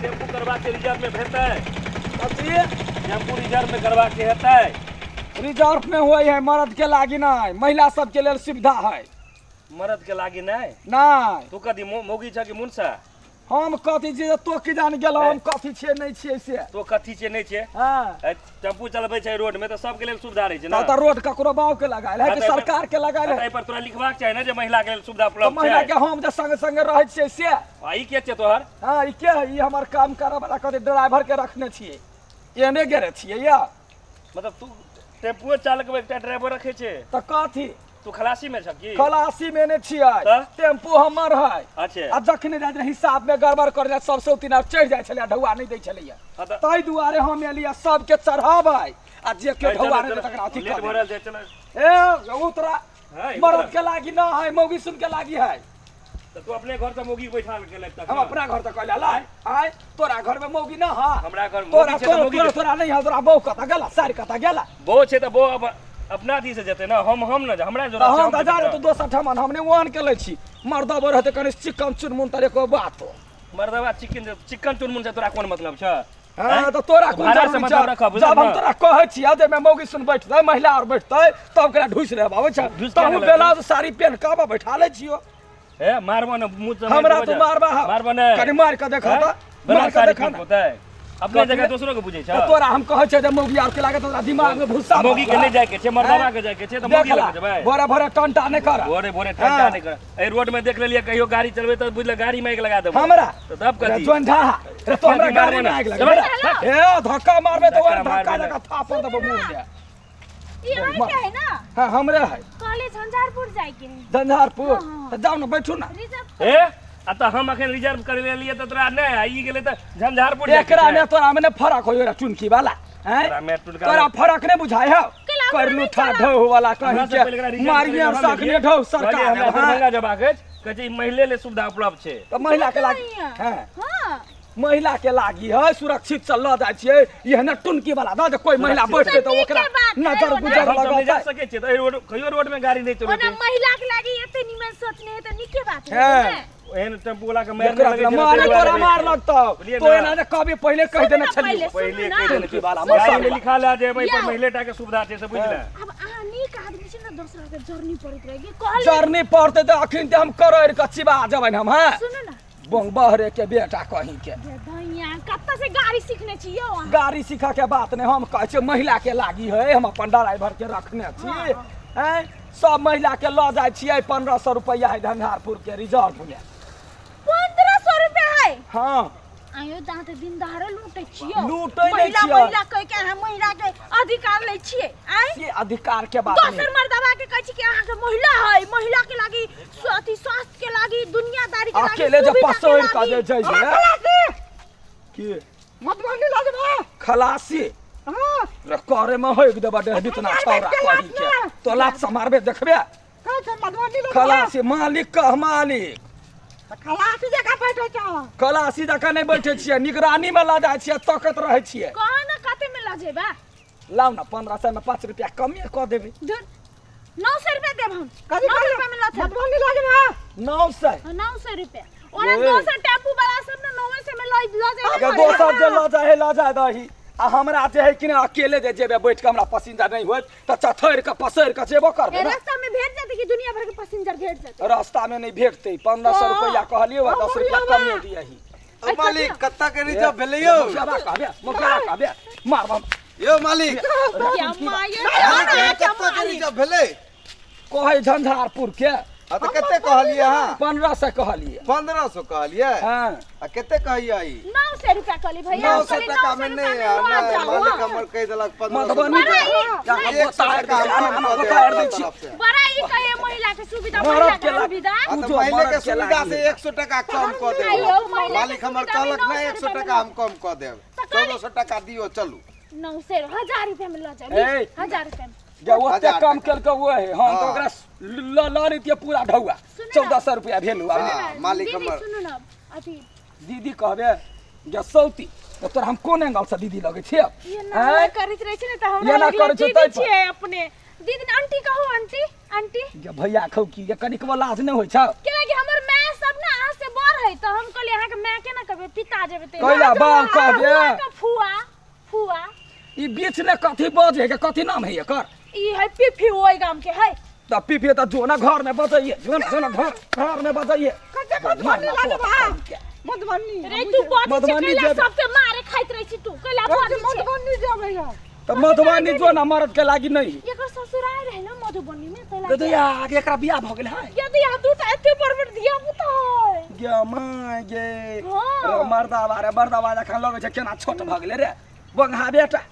Tempo करबाक छै reserve में भेटतै? कथी? टेम्पू रिजर्व में करबाक छै, हेतै? रिजर्व में होइ है मर्द के लागी नहीं, महिला सबके लेल सुविधा है। मर्द के लागी नहीं? नहीं। तू कथी मौगी छ कि मुनसा? हम कथी छियै तो की जान गेल हम कथी छियै नहि छियै से। तो कथी छियै नहि छियै? हाँ। ए, टेम्पू चलबै छै रोड में तऽ सबके लेल सुविधा रहै छै ना। तऽ रोड ककरो बाप के लगायल है कि हाँ, तऽ सरकार के लगायल है? एहि पर तोरा लिखबाक चाही ने जे महिला के लेल सुविधा तऽ उपलब्ध महिला छै। के हम जे संगे संगे रहै छियै से। आ ई के छै तोहर? हाँ, ई के है? ई हमर काम करऽ वाला कथी ड्राइवर के रखने छियै, एने गेले छियै या। मतलब तू टेम्पुए चालक एकटा ड्राइवर रखै छै? तऽ कथी? तू खलासी में छ की? खलासी में ने छियै। तऽ? टेम्पू हमर है। अच्छा। आ जखने जाइ छलै हिसाब में गड़बड़ कर जाइ सबसे उतिन आर चढ़ि जाइ छलै, ढौआ नहि दै छलैया। हाँ तऽ- ताहि दुआरे हम एलियै सबके चढ़ाबै आ जे केओ चल, ढौआ चल, नहि देतै तकरा अथी लेट कऽ भऽ देबै। रहल छै, चल। ए उतरा। है, मर्द उतरा। के लागी ना है, मौगी सुन के लागी है। तऽ तू अपने घर से मौगी बैठा के गेलै तक? हम अपना घर तक कहले लाय आय तोरा घर में मौगी ना है। हमरा घर में तोरा मौगी छै तऽ तोरा मौगी तोरा के- तोरा नहीं है, तोरा बहू कतऽ गेला, सार कतऽ गेला? बो छै तऽ बो अब अपना अथी से जेतै ने, हम ने हमरा तऽ जरूरत छै, हम तऽ हम जा जेबै। तो दोसर ठमन हम नहि ओहन के लै छी। मर्दबो रहतै कनि चिकन चुनमुन तर एको बात। मर्दबा चिकन चिकन चुनमुन से तोरा कोन मतलब छ? हाँ, तऽ तोरा कोन भाड़ा से जरूरी मतलब छ? रखऽ, बुझल जब हम ने? तोरा कहै छियै जे मे मौगी सुन बैठतै, महिला आर बैठतै, तब ओकरा ढुसि लेब आबै छै। ढुसि किया तहूँ नहि लेतै? ब्लाउज साड़ी पेन्ह कऽ आबऽ, बैठा लै छियौ। ए मारबो ने मुँह से। हमरा तू मारबा? मारबो ने। कनि मारि कऽ देखा तऽ, बड़ा मारि कऽ साड़ी देखा ने। होतै अपने कथी? जगह दोसरो के बुझै छ। तऽ तोरा हम कहै छियै जे मौगी आर के लागत तोरा दिमाग में भूसा मौगी के भरल। नहि जाय के छै, मर्दावा के जाय के छै तऽ मौगी देखला, लग जेबै। भोरे भोरे टंटा नहि कर। भोरे भोरे ठंडा नहि कर। एहि रोड में देख लेलियै कहियो गाड़ी चलबै तऽ बुझल गाड़ी में आगि लगा देबो। हमरा? तऽ तब कथी? जोन ढाहा रे, तो हमरा मारबो गाड़ी में ने। आगि लगा। ए धक्का मारबे तऽ धक्का ओहन धक्का मारबे ने। जकाँ थापड़ देबो मुँह में। ई अहीं के है ना? हाँ, हमरे है। कहले झंझारपुर जाय के है। झंझारपुर? हाँ, हाँ। तऽ जाउ ने, बैठू ने। रिजर्व। ए आ तऽ हम अखन रिजर्व करे लेलियै तऽ तोरा नहि आ ई गेलै तऽ झंझारपुर जाय के एकरा छै। में तोरा में ने फरक होय रे चुनकी वाला हैं? तोरा में टुनका तोरा फरक नहीं बुझाय हो? केला ओकरा करलू नहि ठा चलब। ढौ वाला हमरा कहीं से पहिले एकरा के रिजर्व मारिए करे और हम साखने लेलियै। ढौ कहलियै सरकार हमरा हाँ। दरभंगा जबाक अछि, कहै छै ई महिले ले सुविधा उपलब्ध छै। तऽ महिला के लागी। नहीं है। हाँ। हाँ। महिला के लागी है सुरक्षित से लऽ जाइ छियै। एहने टुनकी वाला दऽ जे कोई महिला बैठतै तऽ नीके ओकरा बात है, नजर ओना। गुजर हम सब नहि जा लगतै। सकै छियै तऽ एहि रोड कहियो रोड में गाड़ी नहि ओना चलेतै। महिला के लागी एते निमन सोचने है तऽ नीके बात है हाँ। ने? एहन टेम्पू वाला के मारि एकरा नहि लगै छै, मारे ताहि तोरा दुआरे मार लगतौ। बुझलियै तो ने? एना जे कभी पहिले कहि देने सुनू ने छलियै। पहिले, पहिले सुनू कहि ने। देने टुनकी वाला गाड़ी में मसाला। लिखा लए जेबै पर यौ। महिले टा के सुविधा छै से बुझि ले। अब अहाँ नीक आदमी छी ने, दोसरा के जरनी पड़ैत रहे कि कहलियै। जरनी पड़तै तऽ अखन तऽ हम करड़ि कऽ चिबा जेबनि हम। हाँ, सुनू ने। बहरे के बेटा कहीं के। दैया, कतऽ से गाड़ी सीखने छी यौ अहाँ? गाड़ी सीखऽ के बात नहि, हम कहै छियै महिला के लागी है, हम अपन ड्राइवर के रखने छी। हैं, सब महिला के लऽ जाइ छियै। 1500 रुपैआ है झंझारपुर के रिजर्व में। 1500 रुपया है? हाँ। आयो दाँत दिन दहाड़े लूटै छियौ। लूटै नहि महिला छियै। महिला कहि के अहाँ महिला के अधिकार लै छियै आँय? से अधिकार के बात दोसर नहि। मर्दबा के कहै छी कि अहाँ के महिला है, महिला के लागी अथी स्वास्थ्य के लागी दुनियादारी के लागी अकेले जे सुविधा के पसैर कऽ लागी। जे जइयै की मधुबनी लऽ जेबै। खलासी? हाँ। रे करे में होइक देबा डेढ़ बितना छौड़ा कही के तो लात से मारबे देखबे। कहै छै मधुबनी लऽ जेबै। खलासी मालिक कह मालिक। तऽ खलासी जकाँ बैठै छौ? खलासी जकाँ नहि बैठे छियै, निगरानी में लऽ जाइ छियै, तकैत रहै छियै। कह ने कते में लऽ जेबा? लाउ ने, 1500 में 5 रुपया कमे कऽ देबै। धुर, 900 रुपया देब हम। कथी 900 कहलियै? रुपया में लऽ चल। मधुबनी लऽ जेबै। 900? हाँ, 900 रुपया। ओना ए। दोसर टेम्पू वाला सब ने 900 में लऽ लऽ जेबे अगर करै। दोसर जे लऽ जाइ है लऽ जाय दही आ हमरा जे है कि ने अकेले जे जेबै बैठ कऽ हमरा पसिंजर नहि होत तऽ चथरि कऽ पसरि कऽ जेबो करबै ए, ने। रास्ता में भेट जेतै कि दुनिया भर के पैसेंजर भेट जेतै? रास्ता में नहीं भेटतै। 1500 हाँ। रुपया कहलियै, 10 रुपया कमे दियही। ओ मालिक, कत्ता के रिजर्व भेलै यौ? मुखियाबा कहबे, मुखियाबा कहबे, मारब। यौ मालिक। क्या माये मालिक, कत्ता के रिजर्व भेलै? कहै झंझारपुर के। आ तऽ कते कहलियै अहाँ? 1500 कहलियै। 1500 कहलियै? हाँ। आ कते कहैया ई? 900 रुपया कहली भैया। 900 कहली टका में 900 नहि रुपया में आ, लऽ नहि, जाउ, मालिक हाँ। हमर कहि देलक 1500। मधुबनी बड़ा ई एक सौ बतारि टका दै छी, हम कम कऽ देब बतारि दै अपना छी। तरफ से। बड़ा ई कहे महिला के सुविधा, मरद महिला के के लाग- सुविधा। आ तऽ जो महिले मरद के के सुविधा लागी। से 100 टका कम कऽ देब। आइयो, महिला के मालिक हमर सुविधा में कहलक नहि 900 100 रुपया टका हम कम कऽ देब। तऽ कहली- 1400 टका दियौ, चलू। 900 1000 रुपया में लऽ जाउ। ए। 1000 रुपया में। जे ओते 1000 कम टका। केलकै ओ है, हम तऽ हाँ। ओकरा ल लऽ रहितियै पूरा ढौआ। सुनू ने। 1400 रुपया भेल आब। हाँ, मालिक दीदी, हमर। सुनू ने अथी। दीदी कहबे जे सौती तऽ तोरा हम कोन एंगल से दीदी लगै छियै? ये ना आँय? करैत रहै छै ने तऽ हमरा एना लगलै करै छै दीदी ताहि पर। छियै अपने। दीदी ने, आंटी कहू, आंटी, आंटी गे भैया खौ की गे कनिकबो लाज नहि होइ छौ केना कि हमर माय सब ना अहाँ से बड़ है तऽ हम कहलियै अहाँके माय के ना कहबै पिता जेबै तऽ कैला बाप कहबे फुआ के फुआ फुआ ई बीच ने कथी बजे के कथी नाम है एकर ई है पीफी ओहि गाम के है तऽ पीपी तऽ जो ना घर में बजैये जो ना जो ना घर घर में बजैये कते मधुबनी लऽ जेबा मधुबनी रे तू बजै छै मधुबनी कैला जेबै। सबसे मारे खाइत रहै छी तू कैला बजै छै मधुबनी जेबै हम तऽ मधुबनी जो ना मरद के लागी नहीं एकर ससुराल रहै ना मधुबनी में तै दे लागी आगे एकरा बियाह भऽ गेल है यदि यहाँ दूटा एते बड़ बड़ धिया पुता है गे माय गे हाँ। रे मर्दावा रे मर्दावा जखन लगै छै केना छोट भऽ गेलै रे बंगहा बेटा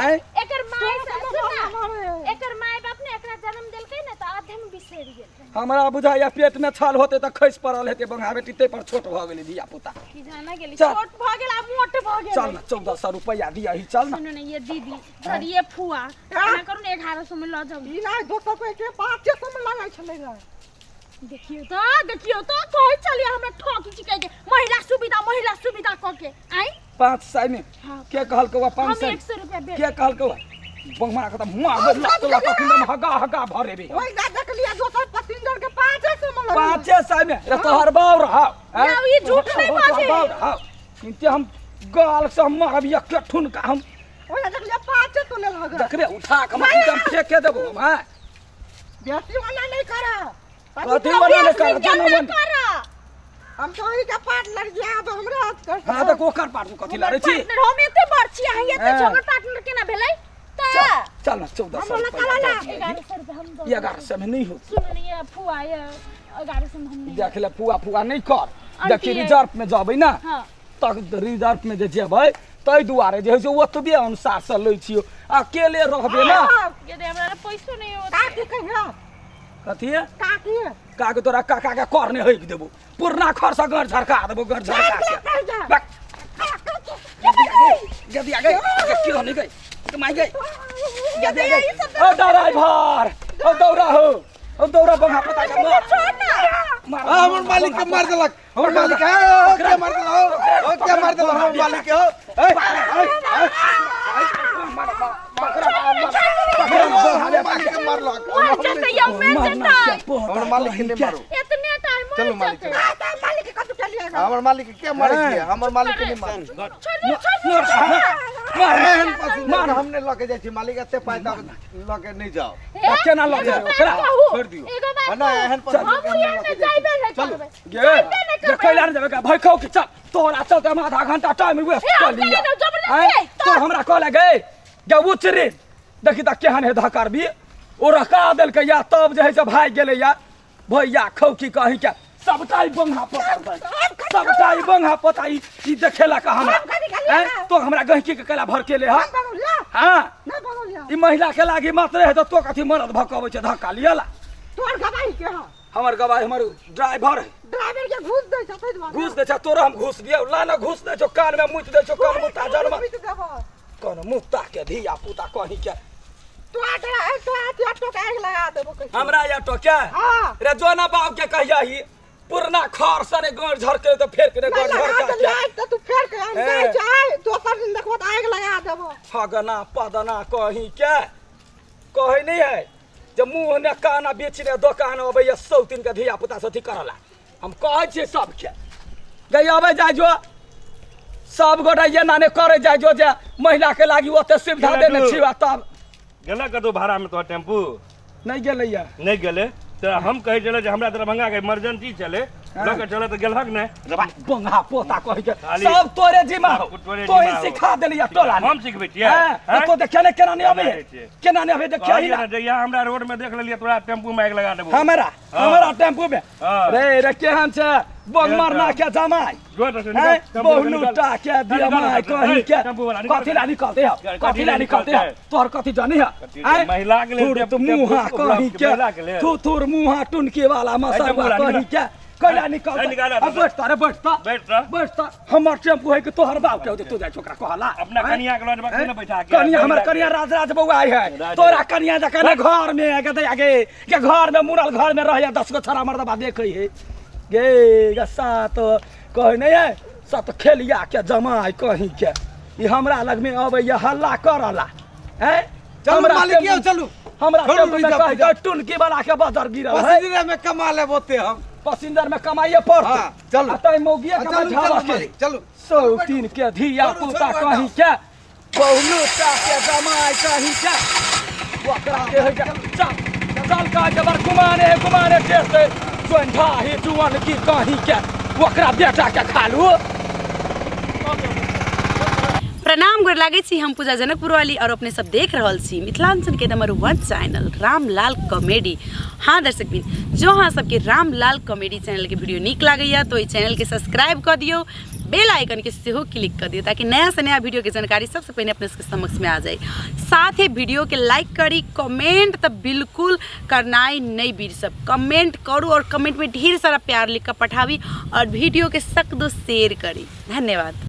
आँय एकर माय तोरा सुन ना, मारे। एकर माय बाप ने एकरा जन्म देलकै ने तऽ आधे में बिसरि गेल रहै। हमरा बुझाइया पेट में छाल होते तऽ खसि पड़ल हेतै बंगहा बेटी ताहि पर छोट भऽ गेलै धिया पुता की जाना गेली चल। छोट भऽ गेल आ मोट भऽ गेल चल ना 1400 रुपैआ दिया ही चल ना सुनू ने ये दीदी सर ये फुआ एना करू ने 1100 में लऽ जाउ ई नहि दोसर कोइ के 500 में लागै छलै रह देखियौ तऽ देखियौ तऽ कहै छलियै हमरा ठकी छिकै के महिला सुविधा महिला सुविधा कऽ के आइ 500 में हाँ। के कहलकौ हम 500 100 रुपया बेच के कहलकौ बंगमा के तऽ मार लत लत एकदम हगा हगा भरेबे ओहि दा देखलियै दोसर पैसेंजर के 500 में लगै 500 में रे तोहर बाप रहौ आँय? ना, ई झूठ नहीं तोहर बाजै। बाप रहौ इनते हम गाल से मारब एक ठुनका हम ओहि दा देखलियै 500 ले लगै देखरे उठा के हम एकदम फेंके देबो हम हाँ बेसी वाला नहीं करा कथी वाला नहीं करा क्या जो ना करा हम तो ओहि के पाट लग गया तो हमरा हाथ कर हाँ तऽ ओकर पाट तू कथी लड़ै छी पार्टनर हम एते बड़ छी अहाँ एते हाँ। छोट पार्टनर केना भेलै तऽ चल चल ना 1400 हम रुपैआ चला दऽ 1100 रुपया हम दऽ दिही। 1100 में नहीं होत सुनू ने ये फुआ ये 1100 में हम नहीं देख ले फुआ फुआ नहीं कर आंटी देखी ये- रिजर्व में जबै ना हाँ तक रिजर्व में जे जेबै ताहि दुआरे जे होइ छै ओतबे अनुसार से लै छियौ अकेले रहबे ना ये दे हमरा पैसो नहीं होत काकी कहिया कथी काकी काके तोरा काका के कर नहीं होइक देबो पुरना खर से गड़ झरका देबो गड़ झरका के कहिया बक गदिया गई क्यों नहीं गई कमाई गई गदिया गई ओ ड्राइवर ओ दौड़ा हो ओ दौड़ा बंगा पता के मार मार आ, हमर मालिक के मार देलक हमर मालिक के ओ, के मार देलक ओ के मार देलक हमर मालिक के ओ ए, ए, ए, हमर मालिक के मारलक मर जेतै यौ मर जेतै हमर मालिक के नहीं मारू एतने टाइम मर चलू मालिक जेतै चलू। मालिक के कतु चलिएगा हमर मालिक के के मारै छियै हमर मालिक के नहीं मारू छोड़ दे छोड़ दे एहन पसीना हम नहि लऽ के जाइ छी मालिक एते पाइ तऽ लऽ के नहि जाउ हे, केना लऽ जेबै एगो बात ओकरा? कहू, छोड़ि दियौ। एगो बात आ, नहि, एहन कहू, पसीना हम के हम यहाँ लऽ नहि के जाइ जाइबे नहि चलू। करबै गे जाइबे नहि गे करबै कैला नहि जेबै भय खाउ कि चल तोरा चलते हम आधा घंटा टाइम वेस्ट हे, कर हम लिया केना जबरदस्ती आँय? है, तो हमरा कहले गे गे उचरे देखी तऽ केहन हे धकर भी ओ रखा देलकै या तब जे है से भागि गेलै या भैया खौकी कहीं के सबटा ई बंघा पता सबटा ई बंघा पता ई ई देखेला का हमरा आँय? तो हमरा गहिकी के कैला भड़केले हा बगौलिया हाँ नहीं बगौलिया ई महिला के लागी मात्र है तो तो कथी मरद भकबै छै धक्का लियला तोहर गवाही के ह हमर गवाही हमर ड्राइवर है ड्राइवर के घूस दै छै ताहि दुआरे घूस दै छै तोरा हम घूस दियौ ला ना घूस दै छौ कान में मुति दै छौ कान मुता जन्म मुति देबो कोन मुता के धिया पुता कहीं के तोरा तोरा तोरा ऑटो के आगि लगा देबो कैसे हमरा या तो क्या हाँ रे जो ना बाप के कहिया ही पुरना खर सने गड़ झरके तो फेर के गड़ नहीं लगा झरका देलियै तऽ तू फेर के हम हे। जाइ छै दोसर दिन देखबो तऽ आगि लगा देबो फगना पदना कहीं के कहै नहीं है जे मुँह ने काना बेचने दोकान अबैया सौतिन के धिया पुता से अथी करला हम कहै छियै सबके गई अबै जाइ जो सब गोटा एना नहि करै जाइ जो जे महिला के लागी ओते सुविधा देने छी आ तब गेलै कतौ भाड़ा में तोहर टेम्पू नहि गेलैया नहि गेलै तऽ हम कहै छलै जे हमरा दरभंगा के इमरजेंसी छलै लऽ के चलै तऽ गेलहक नहि बंगा पोता कहै के खाली- सब तोरे जिम्मा हो तोरे तोही जिम्मा हो। सिखा देलिया टोला हम सिखबै छियै हैं? हैं? तो देखे ने केना नहि अबै केना जाइ छियै? केना नहि अबै देखिया ही कहलियै ना ने जहिया हमरा रोड में देख लेलियै तोरा टेम्पू में आगि लगा देबो हमरा हाँ। हमरा टेम्पू में हाँ। रे रे केहन छै बंग मरना के जमाई जो तऽ से हैं? निकल, टेम्पू वाला निकल। बहुलूटा के दियमाई निकल, कहीं के टेम्पू वाला निकल। कथी ला निकलते हो कथी ला निकलते हो निकलते? तोहर कथी जानी है कथी आँय? महिला के लेल थुर टेम्पू- तो मुँहा टेम्पू कहीं उपलब्ध, महिला के के लेल। थू थुर मुँहा टुनकी वाला मसरवा टेम्पू वाला कहीं निकल। के कैला निकलते निकाल, अब बैठ रे बैठ बैठ ता। बैठ ता हमर टेम्पू है कि तोहर बाप के होते तू जाइ छोकरा कहला अपना आँय? कनिया के लऽ जेबा क्यों ने बैठा के कनिया हमर महिला के। कनिया राज राज बौआ है राज- तोरा कनिया जकाँ ने घर में गे दैया गे के घर में मुरल घर में रहैया 10 गो छड़ा मर्दबा देखै है गे गे सात कहै नहीं है सत खेलिया के जमाई कहीं के ई हमरा लग में अबैया हल्ला करला हैं चलू हमरा मालिक यौ टेम्पू- चलू हमरा छोड़ू टेम्पू में रिजर्व कहि रिजर्व। के टुनकी वाला के बदर गिरल है। पसिंजरे में कमा लेब ओते हम। पसिंजर में कमाइए पड़तै। हाँ, चलू। आ तै मौगिए के चलू बैठाबऽ चलू के। मालिक चलू। सौतीन के धिया छोड़ू, पुता छोड़ू, कहीं के बहुलूटा के जमाय कहीं के ओकरा के है के चल चल का जबर कुमाने है कुमाने टेढ़ते जोंढा ही जुअन की कहीं के ओकरा बेटा के खालू। प्रणाम, गोर लागै छी। हम पूजा जनकपुर वाली और अपने सब देख रहल छी मिथिलांचल के नंबर 1 चैनल रामलाल कॉमेडी। हाँ दर्शक बिन, जो अहाँ सबके रामलाल कॉमेडी चैनल के वीडियो नीक लागैया तो एहि चैनल के सब्सक्राइब कऽ दियौ, बेल आइकन के सेहो क्लिक कऽ दियौ ताकि नया से नया वीडियो के जानकारी सबसे पहिने अपने सबके समक्ष में आ जाए। साथ ही वीडियो के लाइक करी, कमेंट तऽ बिल्कुल करनाइ नहि बिसरब। कमेंट करू और कमेंट में ढेर सारा प्यार लिख कऽ पठाबी और वीडियो के सक दो शेयर करी। धन्यवाद।